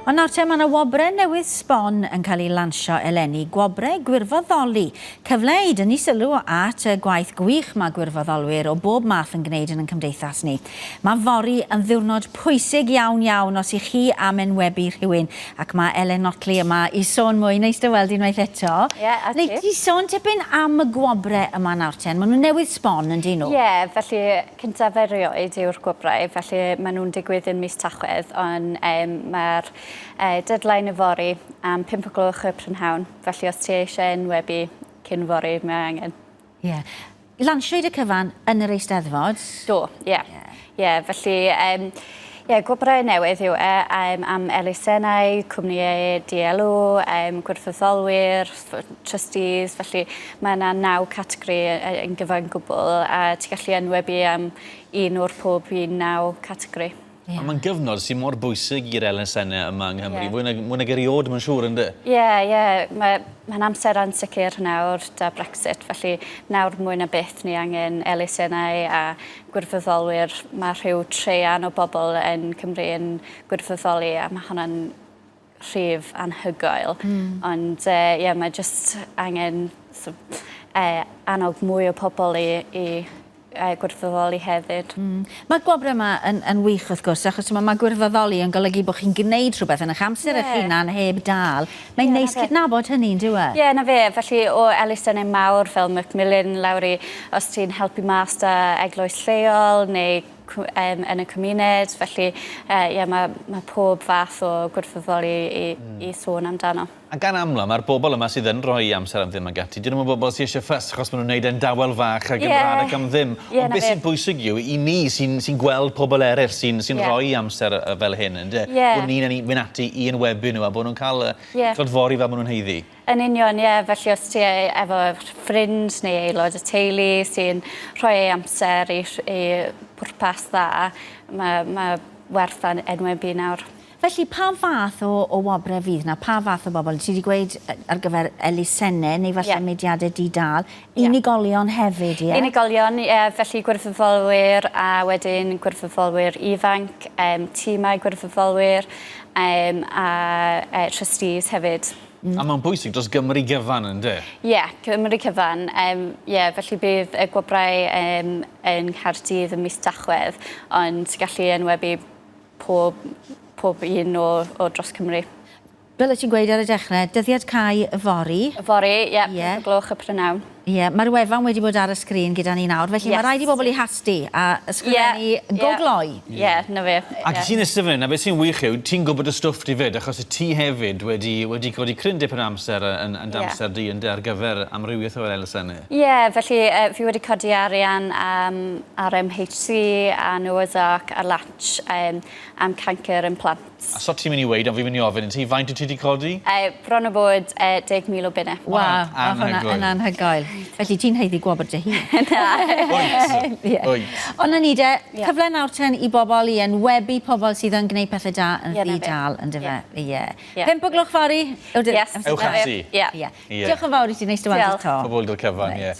Ond nawr te, mae yna wobrau newydd sbon yn cael eu lansio eleni, gwobrau gwirfoddoli. Cyfle i dynnu sylw at y gwaith gwych mae gwirfoddolwyr o bob math yn gwneud yn ein cymdeithas ni. Mae fory yn ddiwrnod pwysig iawn iawn os y'ch chi am enwebu rhywun, ac mae Elen Notley yma i sôn mwy. Neis dy weld unwaith eto. Ie, a ti. Nei di sôn tipyn am y gwobrau yma nawr ten? Maen nhw newydd sbon, yn dyn nhw? Ie, felly Cyntaf erioed yw'r gwobrau, felly maen nhw'n digwydd yn mis Tachwedd, ond um, mae'r uh, deadline yfory am 5 o gloch y prynhawn, felly os ti eisiau enwebu cyn fory, mae angen. Ie. Yeah. Lansiwyd y cyfan yn yr Eisteddfod? Do, ie. Yeah. Ie, yeah. yeah, felly um, Ie, gwobrau newydd yw e um, am elusennau, cwmnïau DLO, um, gwirfoddolwyr, trustees, felly mae yna naw categori yn gyfan gwbl a ti'n gallu enwebu am un o'r pob un naw categori. Yeah. A mae'n gyfnod sy'n mor bwysig i'r elusennau yma yng Nghymru, yeah. fwy, nag, mwy nag erioed, mae'n siŵr, ynddo? Ie, yeah, ie. Yeah. Mae'n mae amser ansicr nawr da Brexit, felly nawr mwy na byth ni angen elusennau a gwirfoddolwyr. Mae rhyw treian o bobl yn Cymru yn gwirfoddoli a mae hwnna'n rhif anhygoel. Mm. Ond ie, uh, yeah, mae jyst angen so, uh, annog mwy o pobl i, i uh, gwirfoddoli hefyd. Mm. Mae'r gwobrau yma yn, yn wych wrth gwrs, achos mae, mae gwirfoddoli yn golygu bod chi'n gwneud rhywbeth yn eich amser yeah. eich hunan heb dal. Mae'n yeah, neis cydnabod hynny, yn dyw e? Ie, yeah, na fe. Felly o elusennau mawr fel Macmillan lawr i os ti'n helpu mas da eglwys lleol neu um, yn y cymuned, felly uh, yeah, mae, mae pob fath o gwirfoddoli i, mm. i sôn amdano. A gan amla, mae'r bobl yma sydd yn rhoi amser am ddim ag ati, dyn nhw'n bobl sydd eisiau ffys, achos maen nhw'n gwneud e'n dawel fach ac yn yeah. rhad ac am ddim. Yeah, Ond beth sy'n bwysig yw, i ni sy'n sy gweld pobl eraill sy'n sy yeah. rhoi amser fel hyn, ynde? Yeah. Bod ni'n mynd ati i enwebu nhw a bod nhw'n cael yeah. clodfori fel maen nhw'n haeddu. Yn union, ie. Felly os ti efo ffrind neu aelod y teulu sy'n rhoi ei amser i, i pwrpas dda, mae, mae werth enwebu nawr. Felly, pa fath o, o wobrau fydd 'na? Pa fath o bobl? Ti wedi gweud ar gyfer elusennau neu falle yeah. mudiadau di-dal. Yeah. Unigolion hefyd, ie? Yeah? Unigolion, ie. Yeah, felly gwirfoddolwyr a wedyn gwirfoddolwyr ifanc, um, tîmau gwirfoddolwyr um, a uh, trustees hefyd. Mm. A mae'n bwysig dros Gymru gyfan, ynddo? Ie, yeah, Cymru cyfan. Um, yeah, felly bydd y gwobrau um, yn Nghaerdydd ym mis Tachwedd, ond gallu enwebu pob, pob un o, o dros Cymru. Fel y ti'n gweud ar y dechrau, dyddiad cau yfory. Yfory, ie, yeah, yeah. gloch y prynawn. Ie, yeah, mae'r wefan wedi bod ar y sgrin gyda ni nawr, felly yes. mae rhaid i bobl i hasti a ysgrifennu yeah, go yeah. gloi. Ie, yeah, na fe. Ac yeah. ti'n eistedd fan hyn, a beth sy'n wych yw, ti'n gwybod y stwff di fyd, achos y ti hefyd wedi, wedi codi cryn dipyn o amser yn, yn damser yeah. di yn ar gyfer amrywiaeth o elusennau. Ie, yeah, felly uh, fi wedi codi arian am RMHC a Noah's Ark a Latch um, am cancr yn plant. A so ti'n mynd i weud, ond fi'n mynd i ofyn i ti, faint wyt ti wedi codi? Uh, bron o bod uh, 10,000 o bunnau. Waw, mae hwnna yn anhygoel. Felly ti'n haeddu gwobr dy hun. Na. Wyt. yeah. Wyt. Ond na ni de, yeah. cyfle nawr ten i bobl i enwebu pobl sydd yn gwneud pethau da yn yeah, ddi-dal, yn dyfe? Ie. Yeah. Yeah. 5 o gloch fory. Yes. Ewch ati. Ie. Yeah. Diolch yn fawr i ti, neis dy weld ti 'to. Pob hwyl 'da'r cyfan, ie.